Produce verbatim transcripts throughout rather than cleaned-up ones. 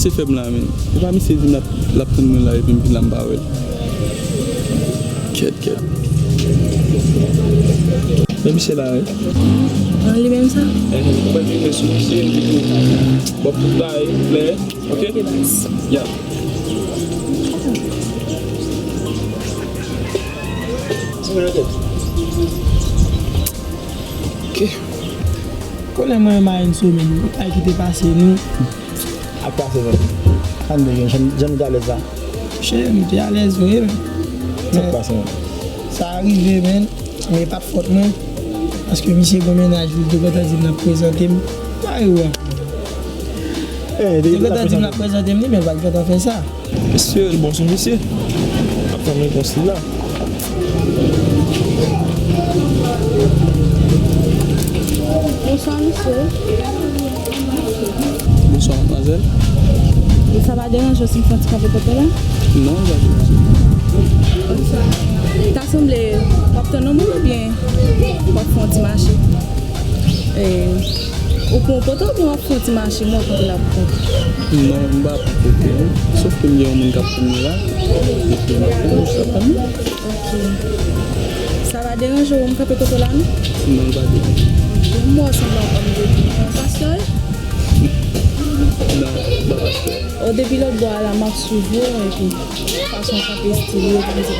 Misye fè m la, men. E pa misye di m l ap, l ap tann mwen la, epi m vin la, m pa wè l. Kèt, kèt. Men misye la, wi. An, li menm sa? Enhen, ou mèt rive sou misye, epi tou, w ap tout bagay klè, oke? Oke, baz. Ya. Oke. Konnen mwen, m a yon semèn, ay ki te pase nou. Ap pase, men. Sa n te gen, jan, jan n te alèz la. Chè, m te alèz vre, men. Sa k pase, men? Sa rive, men, men e pa t fòt mwen. Paske misye gon mennaj li, li te gentan di l l ap prezante m. Mari w a. Eh, li te gentan di l l ap prezante m, li, men l pa t gentan fè sa. Mesye, bon, sou misye. Ap tann repons li la. Bonswa, mesye. Bonswa, madmwazèl. Sa pa deranje w si m fè yon ti kanpe kote w la? Non, pa deranje. Bonswa. Ta sanble w ap tann yon moun oubyen w ap fè yon ti mache? E, ou pran yon poto oubyen w ap fè yon ti mache, mwen konte la pou kont? Non, m pa pran poto, non. Sòf ke m gen yon moun k ap tann mwen la. Epi m ap tann, m ap tann. Ok. Sa pa deranje w, m kanpe kote w la, non? Non, l pa deranje. Ok, m wè w sanble yon fanm de Byen. Ou pastè, wi? Non, m pa pastè. O, depi lòt bò a la, m ap swiv ou, epi fason w kanpe, estil ou, epi m di, o.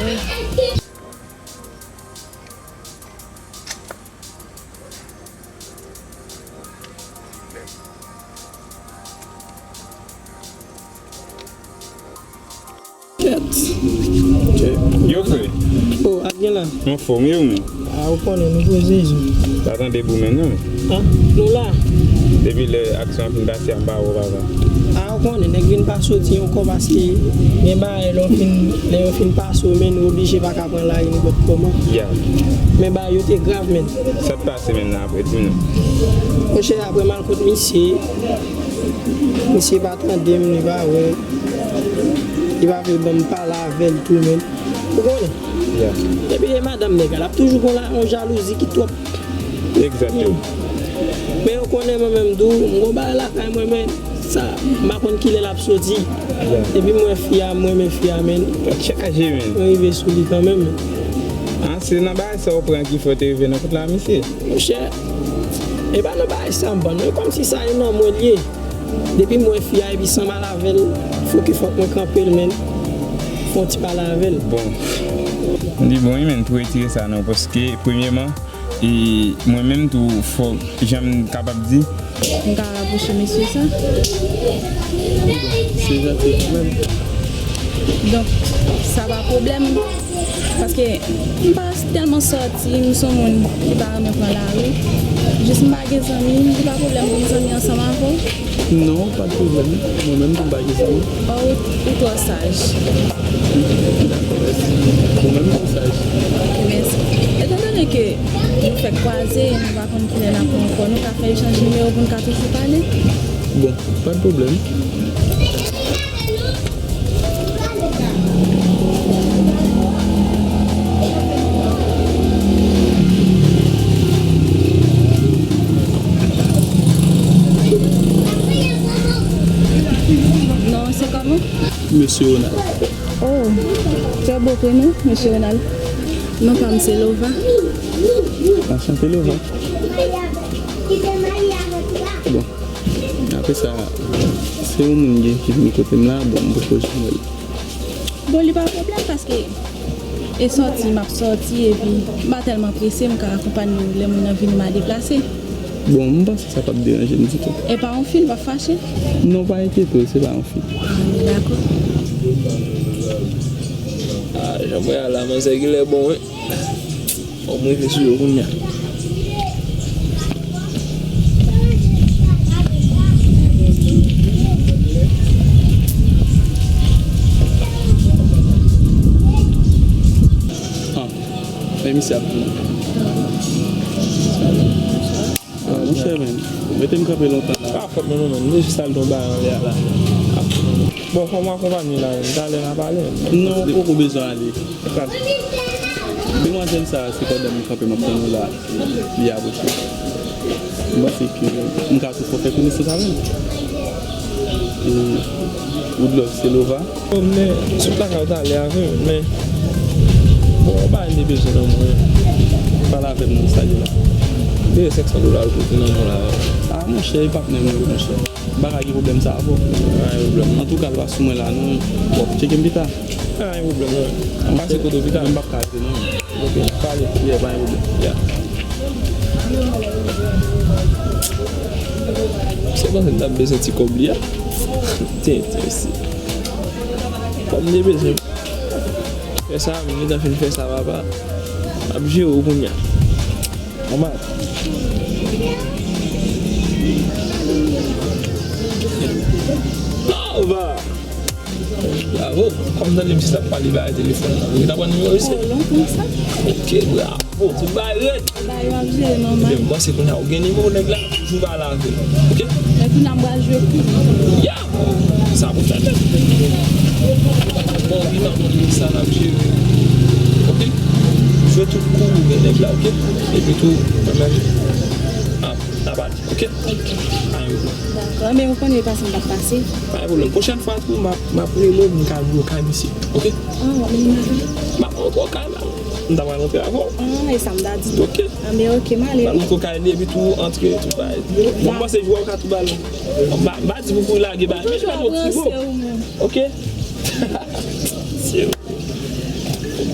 Kèt. Yo, frè. O, Adrien la. Anfòm, e ou menm? A, ou konnen, nou poze zo. Pa tande boumèn, non, men. An, nou la. Depi lè aksyon an fin pase a, m pa wè w, papa. A, ou konnen, nèg vin pase w di yon kò, paske gen bagay, lè w fin, lè yo fin pase w, men, ou oblije pa ka pran lari nenpòt kòman. Ya. Men bagay yo te grav, men. Sa k pase menm nan apre, di m non. Monchè, apre m al kot misye, misye pa tande m, li pa wè. Li pa vle ban m pale avè l tou, men. Ou konnen? Ya. Epi e madanm nèg la, l ap toujou gon la, yon jalouzi ki twòp. Egzakteman. Men ou konnen mwen menm tou, m gon bagay lakay mwen, men sa, m pa konn kilè l ap soti. Ya. Epi m wè fi a, m renmen fi a, men. Tchaje, men. Mwen rive sou li kanmenm. A, se nan bagay sa w pran ki fè w te rive nan kont la, mesye? Monchè, e pa nan bagay sa m pran, non, e kòmsi sa e nan mwen l ye. Depi m wè fi a, epi san m al avè l, fòk, fòk mwen kanpe l, men. Fè yon ti pale avè l. Bon, m di bon, wi, men, pou retire sa, non, paske, premyèman, e mwen menm tou, fòk, jan m kapab di. M ka rapwoche mesye sa? Se janti kanmenm. Donk, sa pa pwoblèm. Paske m pa tèlman sòti, m se yon moun ki pa renmen pran lari. Jis m pa gen zanmi, li pa pwoblèm pou m zanmi ansanm avè w? Non, pa de pwoblèm. Mwen menm tou m pa gen zanmi. O, ou, ou twò saj. Dakò, mèsi. Ou menm tou saj. Ok, mèsi. Etandone ke nou fèk kwaze, nou pa konn kilè n ap wè ankò, nou ka fè echanj nimewo pou n ka toujou pale? Bon, pa de pwoblèm. Non, se kòman? Mesye Ronald. Oh, trè bo prenon, Mesye Ronald. Non pa m se Lova. Anchante, Lova. Bon. Apre sa, se yon moun gen ki vin kote m la, bon, m poko janm wè l. Bon, li pa pwoblèm paske e sòti m ap sòti epi m pa tèlman prese, m ka akonpanye lè moun nan vini, m a deplase. Bon, m panse sa p ap deranje m ditou. E pa yon fi, l p ap fache? Non, pa enkyete w, se pa yon fi. Ah, dakò. Ah, jan m wè a la, manzè genlè bon, wi. Fò m rive sou yo kounye a. Ah, men misye ap vini. Ah, monchè, men, ou mete m kanpe lontan la. Pa fòt mwen non, men, m te jis al don bagay anlè a la. Bon, fò m akonpanye la, men, talè n a pale. Non, ou poko bezwen ale. Demwazèl sa a, se pandan m kanpe m ap tann ou la, li apwoche. M panse ke m ka tou fè konesans avè l. Woodlove Selova. Men, sot lakay ou talè a vre, men, bon, yon bagay m te bezwen nan mwen. Pale avè m nan sa li la. Deye senk san dola ou pote nan mwen la. A, monchè, e patnè m nan, monchè. M pa ka gen pwoblèm sa a, bro. Pa gen pwoblèm. Antouka, l pa sou mwen la, non. Bon, tcheke m pita. Pa gen pwoblèm, non. Ann pase kote w pita. M p ap ka rete, non. Ok, pale. Yeah, pa gen pwoblèm. Yeah. Se panse m t ap bezwen ti kòb li a. Tyen, tyen, si. Kòb m te bezwen. Fè sa, m gentan fin fè sa, papa. M ap jere w kounye a. Mama. Nova! Bravo! Kòm tande misye t ap pale bay telefòn nan. Ou gentan pran nimewo misye? Oh, lontan sa. Ok, bravo! Tout bagay rèd! Bagay yo ap jere nòmal. Men m panse kounye a ou gen nimewo nèg la, toujou pale avè l. Ok? Men kounye a m pral jwe pou li. Ya! Sa pou fè tèt. Bon, li nan konn li sa n ap jere. Ok? Jwe tout kou ou gen nèg la, ok? Epi tou, mwen menm, ap, n ap pale, ok? Pa gen pwoblèm. Dakò, men ou konnen pase m p ap pase. Pa gen pwoblèm. Pwochèn fwa tou, m ap, m ap rele w, m ka jwe kay misye, ok? Ah, w ap mennen m lakay? M ap rantre w kay la. M ta pral rantre avè w. Ah, e sa m ta di tou. Ok. Ah, men ok, m ale. M ap rantre w kay li, epi tou, antre, tout bagay. Bon, m panse jwe w ka tou balon. M pa, m pa di pou kouri lage bagay. Men jwe avè w, ti bo. Ok?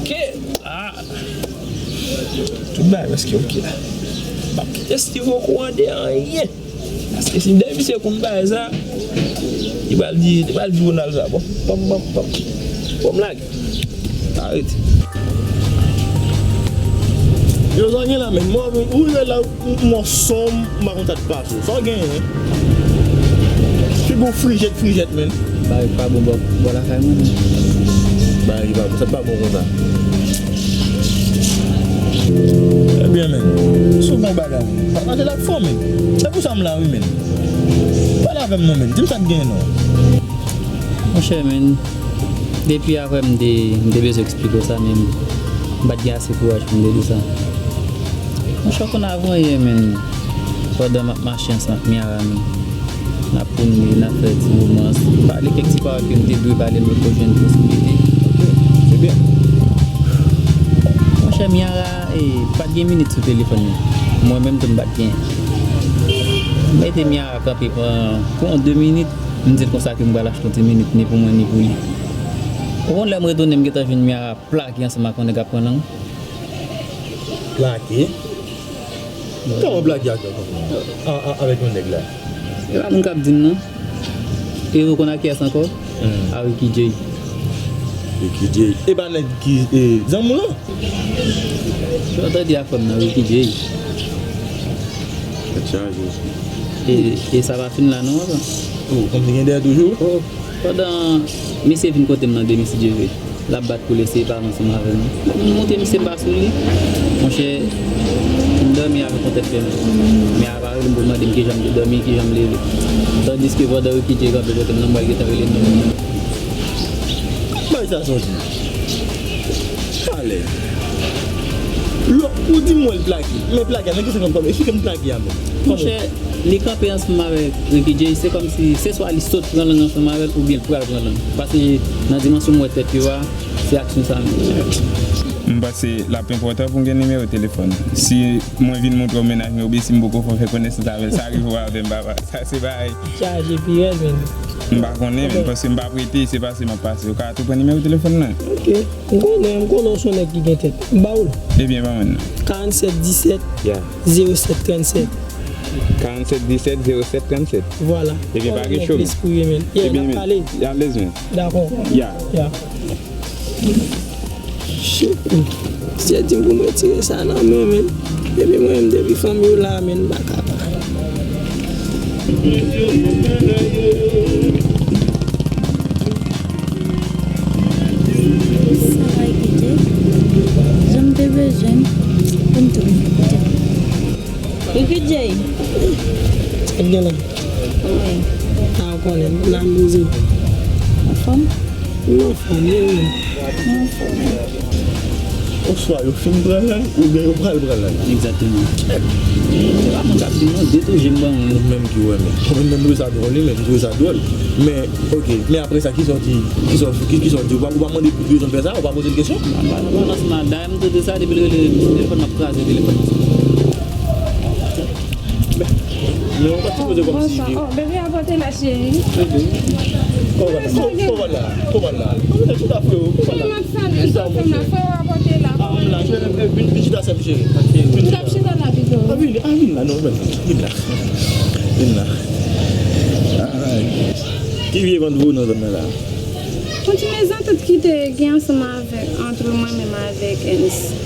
Ok. Ah. Tout bagay prèske ok la. M ap kite Steve okouran de anyen. Paske si depi misye konn bagay sa, li pral di, li pral di Ronald sa. Bon, bon, bon, bon. Bon, m lage. Arete. Yo, sa w gen la, menm. Mwen, ou rive la, ou, ou mò sonm, m pa konn sa k pase w. Sa w genyen? Figi w frijèt, frijèt, menm. Bagay pa bon bò, bò lakay mwen, menm. Bagay pa bon, sa pa bon konsa. Ebyen, menm, se yon bon bagay, menm. Pataje l ak fanmi. Se pou sa m la, wi, menm. Pale avè m non, menm. Di m sa k genyen non. Monchè, menm, depi apre m te, m te bezwen eksplike w sa, menm, m pa t gen ase kouraj pou m te di w sa. Monchè, w konn avan yè, menm, pandan m ap mache ansanm ak Miara, menm, n ap pwomne, n ap fè ti womans, pale kèk ti pawòl ke m te dwe pale, m potko jwenn posiblite. Ok, se byen. Monchè, Miara, e, pa t gen minit sou telefòn li. Mwen menm tou, m pa t gen. M mete Miara kanpe pou, pou yon de minit. M di l konsa ke m pral achte yon ti minit ni pou mwen ni pou li. Ou konn lè m retounen, m gentan jwenn Miara plake ansanm ak yon nèg ap pran lang. Plake? Kòman plake ak, a, a, avèk yon nèg la? E pa moun k ap di m non. E ou konn ak kiyès ankò? Hmm. A Ricky Jay. Ricky Jay. E pa nèg ki, e, zanmi w lan? Sa w tande a fè m nan, Ricky Jay? Tèt chaje. E, e sa pa fin la non, papa. Oh, kòm li gen dèyè toujou? Oh, pandan misye vin kote m nan de Misidye vre, l ap bat pou l eseye pale ansanm avè m. M montre misye m pa sou li. Monchè, m dòmi avèk yon tèt fèmen. Men apa rele m pou l mande m kijan m te dòmi, kijan m leve. Tandiske pandan Ricky Jay kanpe kote m nan, m pral gentan rele non. Bay sa santi. Talè. Lò, ou di m wè l plake. Men plake a, nan ki sans l kanpe? Esplike m plake a menm. Monchè, li kanpe ansanm avèk Ricky Jay, se kòmsi, se swa li sot pran lang ansanm avè l, oubyen l pral pran lang. Paske nan dimansyon m wè tèt yo a, se aksyon sa menm. M panse l ap enpòtan pou m gen nimewo telefòn. Si mwen vin montre w mennaj mwen, oubyen si m poko fè konesans avè l, sa rive w avè m, papa. Sa se bagay. Chaje pi rèd, menm. M pa konnen, men, paske m pa prete, se pase m ap pase. Ou ka tou pran nimewo telefòn nan? Ok. M konnen, m konnen w se yon nèg ki gen tèt. M ba w l. Ebyen, ban mwen nan. Karannsèt disèt, ya, zewo sèt trannsèt. Karannsèt disèt, zewo sèt trannsèt. Vwala. Ebyen, pa gen cho, men. Plis pou ye, men. Ebyen, men. Y a lèz, men. Dakò. Ya. Ya. Shit. Misye di m pou m retire sa nan men, men. Depi mwen menm, depi fanmi w la, men, m pa ka pa. Sa va kite. Jan m te bezwen pou m te koute. Ricky Jay. Sa k gen la? Wi. A, ou konnen, la m poze. Anfòm? M anfòm, wi, wi. M anfòm. Swa yo fin pran l, oubyen yo pral pran l. Egzakteman. Se pa mwen k ap di non, de tou je m ban mwen yo. Ou menm ki wè, men. Mwen menm, mwen twouve sa dwòl, wi, men m twouve sa dwòl. Men, oke, men apre sa, kisa w di, kisa w, ki, kisa w di? Ou pa, ou pa mande pou ki rezon l fè sa, ou pa poze l kesyon? Mwen pa nan balans, mwen, dayè m tande sa, depi l rele m sou telefòn, m ap kraze telefòn nan. Men, men ou pa sipoze kòmsi. Bonswa. Oh, bebe a pote la, cheri. Kòman la? Kòman la? Kòman la? Kòman la? Cheri, m ap salye, chofè m la, frè w a pote la. Kòman la? Vin, vin chita, sè m cheri. M t ap chita la pito. Ah, vin, ah, vin la, non, vin la. Vin la. Vin la. Ah, ki vye vant vodou nan zòn nan la? Yon ti mezantant ki te gen ansanm avèk, ant mwen menm avèk Ernst.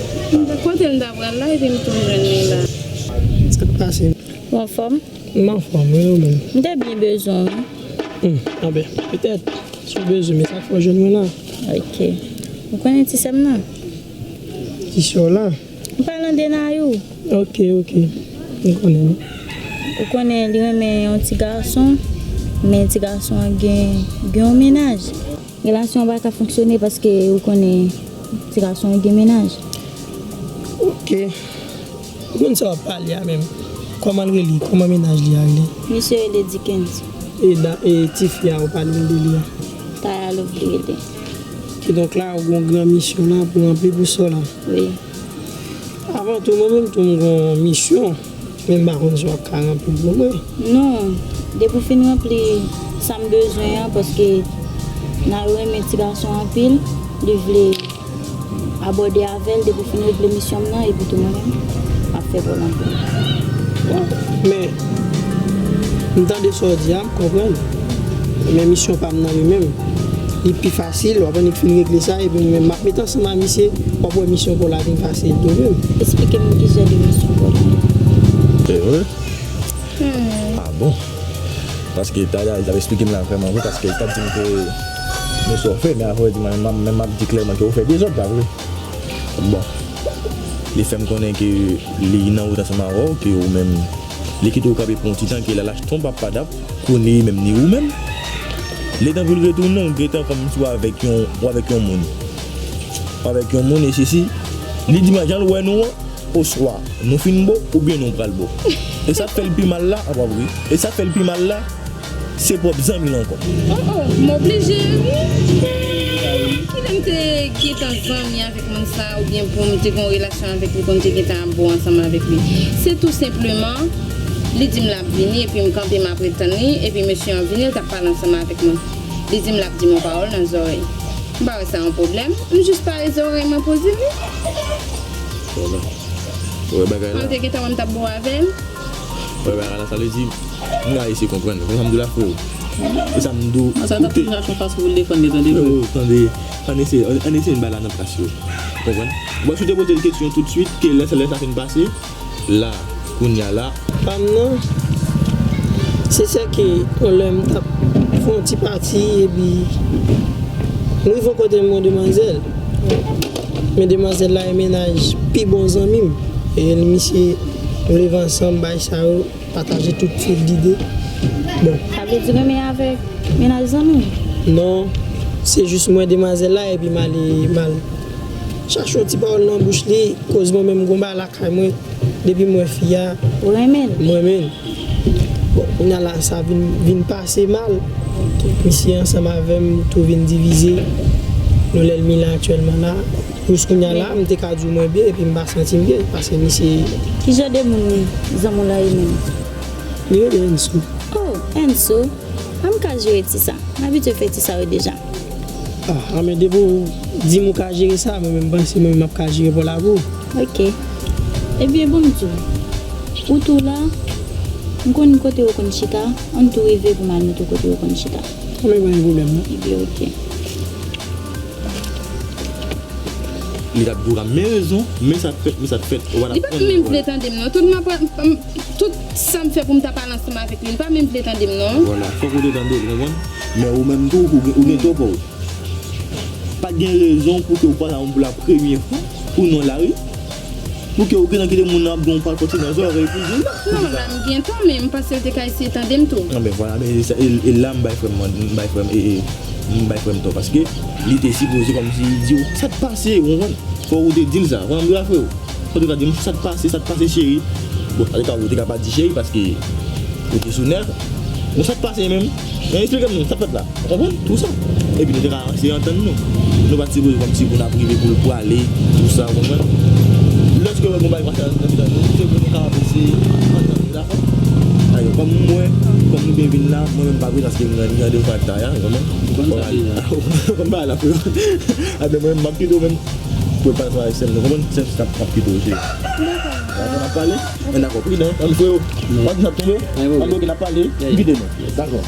Kote m ta pral la, epi m tou jwenn li la. Sa k pase? Ou anfòm? M anfòm, wi, ou menm? M te byen bezwen w, wi. Hmm, anben, petèt, si w bezwen, men sa k fè w jwenn mwen la. Ok. Ou konnen ti sè m nan? Ti sè w la? M palan de Nayou. Ok, ok. M konnen. Ou konnen li renmen yon ti gason, men ti gason an gen, gen yon mennaj. Relasyon an pa ka fonksyone paske ou konnen ti gason an gen mennaj. Ok. Ou konn sa w ap pale a menm? Kòman l rele? Kòman mennaj li a rele? Misye rele Dickens. E da, e tifi a ou pale m de li a? Taya Love li rele. Kidonk la, ou gen yon gran misyon la pou ranpli pou sè w la. Wi. Avan tou, mwen menm tou, m gen yon misyon, men m pa konn si w ap ka ranpli l pou mwen. Non, depi w fin ranpli sa m bezwen an, paske Nayou renmen ti gason anpil, li vle abòde avè l, depi w fin regle misyon m nan, epi tou mwen menm, m ap fè volonte m. Bon, men, m tande sa w di a, m konprann. Men misyon pa m nan li menm, li pi fasil, w ap annik fin regle sa, epi mwen menm, m ap met ansanm a misye, w ap wè misyon pa w la vin fasil tou menm. Eksplike m ki jan de misyon pa w la. Se vre? Hmm. Ah bon? Paske talè a, li t ap eksplike m la vrèman vre, paske li t ap di m ke men sa w fè, men apre li di m, men m ap di klèman ke ou fè dezòd, pa vre? Bon, li fè m konnen ke li nan wout ansanm avè w, ke ou menm, li kite w kanpe pou yon ti tan, ke l al achte yon pap padap, kounye li menm ni ou menm. Letan pou l retounen, ou gentan kòmsi w avèk yon, w avèk yon moun. W avèk yon moun, e sesi, li di m jan l wè nou an, oswa nou fin bo, oubyen nou pral bo. E sa k fè l pi mal la, anpwa wi. E sa k fè l pi mal la, se pwòp zanmi l ankò. Oh, oh, m oblije ri. Kilè m te gentan zanmi avèk moun sa, oubyen pou m te gen yon relasyon avèk li, pou m te gentan ap bo ansanm avèk li? Se tou senpleman, li di m l ap vini, epi m kanpe, m ap ret tann li, epi mesye an vini, l t ap pale ansanm avèk mwen. Li di m l ap di m yon pawòl nan zòrèy. M pa wè sa yon pwoblèm. M jis pare zòrèy mwen poze li. Vwala. Ou wè bagay la? An te gentan wè m t ap bo avè l. Ou wè bagay la, sa vle di, m ka eseye konprann. Konn sa m di w la, freo. E sa m di w. Sa t ap toujou achte yon fason pou l defann li, tande, freo. Freo, tande, ann eseye, ann, ann eseye bay la nan plas yo. Konprann? Bon, si w te poze l kesyon toutswit, ke lè sa, lè sa fin pase, la, kounya la. Pa m nan, se sè ke yon lè m t ap fè yon ti pati, epi m rive yon kote m wè yon demwazèl. Men demwazèl la e mennaj pi bon zanmi m. E misye, nou leve ansanm, bay sa yo, pataje tout fil dide. Bon. Sa vle di renmen avèk mennaj zanmi w? Non, se jis m wè demwazèl la, epi m ale, m al chache yon ti pawòl nan bouch li, koz mwen menm gon bagay lakay mwen, depi m wè fi a, ou renmen l? M renmen l. Bon, kounya la, sa vin, vin pase mal. Ok. Misye ansanm avè m tou vin divize. Nou lènmi la aktyèlman la. Jis kounya la, m te ka di w mwen byen, epi m pa santi m byen, paske misye. Ki jan de moun zanmi w la ye menm? Li rele Enso. Oh, Enso. A m ka jere ti sa. M abitye fè ti sa yo deja. Ah, ah, men depi w di m ou ka jere sa, mwen menm m panse mwen menm m ap ka jere pa w la pou ou. Ok. Ebyen, bon, m di w. Ou tou la, m konn kote ou konn chita, ann tou rive pou m al montre w kote ou konn chita. Anben, pa gen pwoblèm, non. Ebyen, ok. Li t ap di w, men rezon, men sa k fèt, men sa k fèt. Ou pa t ap konn. Li pa t menm vle tande m, non. Tout m ap, m, m, tout sa m fè pou m ta pale ansanm avèk li, li pa menm vle tande m, non. Vwala, fòk ou te tande l, ou konprann? Men ou menm tou, ou gen, ou gen tò pa w. Pa t gen rezon pou ke ou pale a moun pou la premye fwa, pou non lari, pou ke ou gentan kite moun nan ap gen yon pal pòti nan zòrèy pou l di w la. Non, la m gen tò, men m panse l te ka eseye tande m tou. Anben, vwala, men e sa, e, e la m bay frè m, m bay frè m, e, e, m bay frè m tò, paske li te sipoze kòmsi di w sa k pase, ou konprann? Fò ou te di l sa. Konprann m di w la, freo? Fò ou te ka di m sa k pase, sa k pase, cheri. Bon, sa te ka, ou te ka pa di cheri paske ou te sou nèv. Bon, sa k pase menm? Men eksplike m non, sa k fèt la. Ou konprann? Tou sa. Epi nou te ka ranse antann nou. Nou pa t sipoze kòmsi pou n ap rive pou l pwale, tou sa, ou konprann? Lèske wè gon bagay pase nan mitan nou, se pou nou ka ranse antann nou, dakò? Ayò, kòm mwen, kòm nou byen vin la, mwen menm pa vre paske m gen randevou ak Taya, ou konprann? Ou konn sa deja. Ou konn bagay la, freo. Aben, mwen menm, m ap kite w menm. Pou l pa travay sèl nou, konprann? Sèl sa k ap kite w, cheri. Dakò. Dakò, n ap pale? Men dakò, pridan, ann, freo. Pa di n ap tonbe? Ann, oke, n ap pale, m kite nou. Dakò.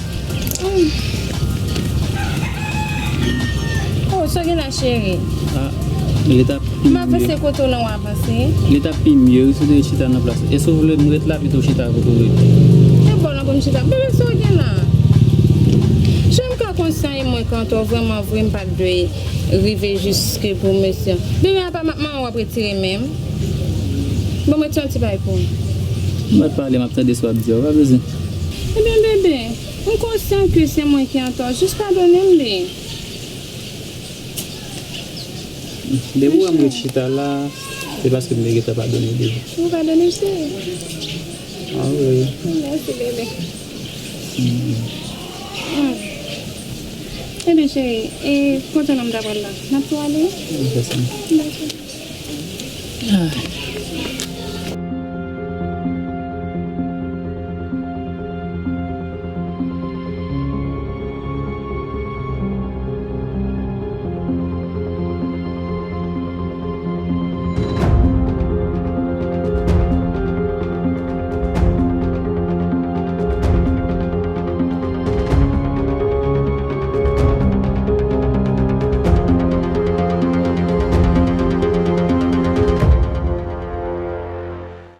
Oh, sa w gen la, cheri? Ah, li t ap pi mye. M avanse kote w lan, w avanse. Li t ap pi mye, wi, si w te chita nan plas. E si w vle, m ret la pito chita kote w rete. E bò lan pou m chita. Bebe, sa w gen la? Jan m ka konsyan e mwen, Kanto, vrèman vre, m pa t dwe rive jiske pou mesye. Bebe, apa m ap manman w ap retire men m? Ban mwen ti yon ti bagay pou ou. M pa t pale, m ap tande sa w ap di a, pa bezwen. Ebyen, bebe, m konsyan ke se mwen ki antò, jis padone m li. Depi w wè m ret chita la, se paske m te gentan padone w deja. Ou padone m, cheri? Ah wi. Mèsi, bebe. Mm. Ebyen, cheri, e kote w la m ta pral la? N ap tou ale? Wi, fè sa. Dakò. Ah.